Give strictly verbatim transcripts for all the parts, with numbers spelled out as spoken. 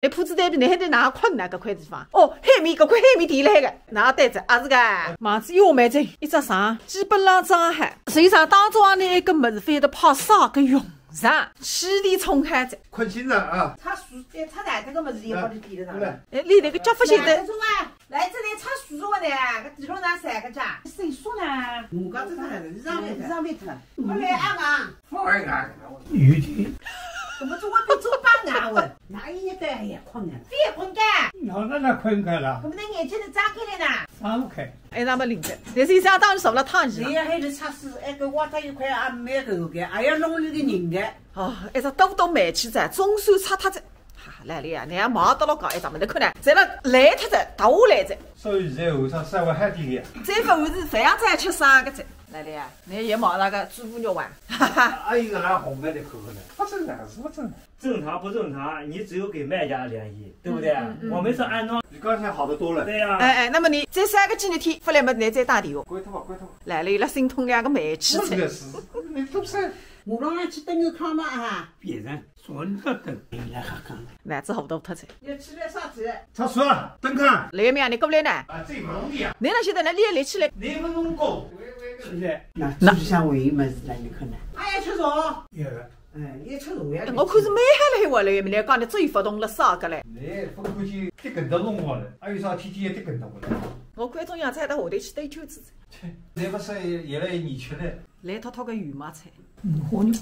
哎，铺子对面，侬还得哪困呢？搿块地方。哦，海绵，搿块海绵地来个，哪对着，啊是个，网子又买着一只床，基本上装好。所以讲，当中啊，那个物事非得派啥个用场，气体冲开着。困醒了啊！擦水，哎，擦台这个物事也不能提得上。来，哎，你那个脚不晓得来，这种啊，来这里擦水我的，搿地方哪三个家？谁说呢？我讲这个还是让位的，让位的。快来啊嘛！放一个，雨天。怎么做我被做半啊我？哪一年代也困呢？别困觉，老奶奶困开了，我们的眼睛都张开了呢。张开。哎，那么灵的，但是相当于少了烫一了。人家还是擦水，哎，搿挖脱一块也蛮够个，还要弄那个人的。哦，一只兜兜煤气在，总算擦脱在。哈，来了呀，侬还忙得了搞一只，没得看呢，在那烂脱在，倒下来在。所以现在后生稍微好点点。再不后是饭也再吃啥个在。来了呀，侬也忙那个猪骨肉丸，哈哈。还有一个拿红白的口口呢，不正常是不正常？正常不正常，你只有给卖家联系，对不对？嗯嗯嗯我们是安装，比刚才好得多了。对呀、哎哎，那么侬再三个几日天，勿来么侬再打电话。关脱吧，关脱吧。来了，伊拉心痛两个煤气在。我这个是，你都是我让他去等个看嘛啊，别人说你不等。来哈讲，脑子糊涂脱在。要吃点啥子？他说了，等看。来呀，侬过来呢？啊，这忙的呀。侬哪晓得呢？侬也立起来。你们弄过。现在那吃不下我一么子了，你看呢？哎呀，吃肉，有了，哎，也吃肉呀。我看是蛮好了，我来，侬讲侬最发动了啥个嘞？你不过去跌跟头弄过来，还有啥天天也跌跟头过来。我关中央菜到下头去兜圈子，你不是也来你吃的？来套套个油麻菜，嗯，我呢？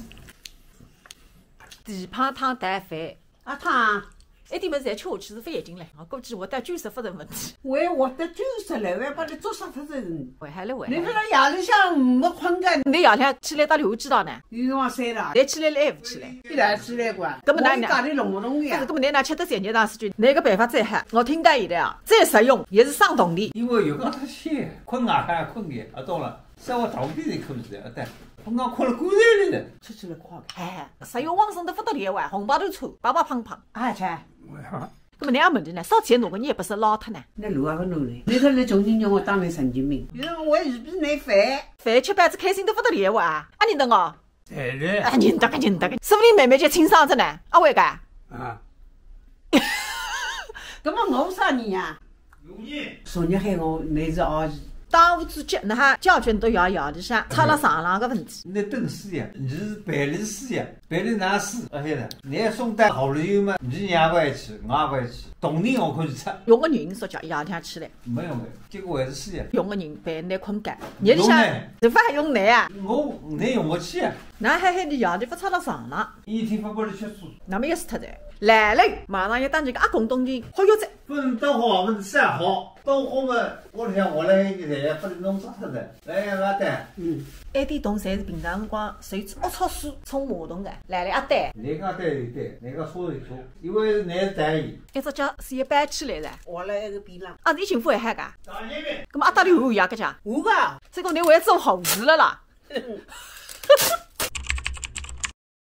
蹄髈汤带饭，啊，他，一点么侪吃下去是勿要紧嘞。我估计我带九十勿成问题。我我得九十了，我把你做啥他这人？喂，还来喂。你这个夜里向没困觉，侬夜里起来到底有几趟呢？你往谁了？侬起来了还勿起来？你来起来过？根本哪能我家里弄不弄呀但是？根本侬哪吃得三日两次就，侬个办法再好，我听到现在啊，再实用也是省铜钿。因为有个他歇，困啊还困也，啊懂了，生活到底是困不着，啊对，刚刚困了过来了。吃起来快个。哎，实用旺盛得不得了哇，红包都抽，包包胖胖。啊，切，那么侬也问题呢，少钱拿个也不是老脱呢。那路啊个路嘞，你说那中间让我当你神经病。你说我是不是没肥？饭吃饱子开心得不得了哇，啊，侬等哦。对对，啊，认得个，认得个，说不定妹妹就亲生子呢，阿会个？啊，那么我啥人呀？有人。昨日喊我，你是儿子。当务之急，那哈解决到爷爷里向，插了上浪个问题。那等死呀，你是陪你死呀，陪你哪死？而且呢，你还送到好了以后嘛，你也不爱吃，我也不爱吃，懂你我可以吃。用个人说叫爷天起来，没有没有，结果还是死呀。用个人陪侬困觉，日里向用呢就勿还用侬啊？我，你用我去啊，那还喊侬爷里勿插了上浪，一天不把你吃死。那么也是脱哉。来了，马上要当这个阿公东京，好药子。不能多好，不能少好，多好嘛，我想我来一个人也不能弄死他的。来呀，老蛋，嗯，埃点东侪是平常辰光随之龌龊水冲马桶个。来了，阿蛋，你讲对对对，你讲说的错，因为你是大爷。一只脚是一搬起来了，我来一个比浪。啊，侬幸福还好噶？大爷们，那么阿达里有呀，搿家，五个，这个侬还做好事了啦。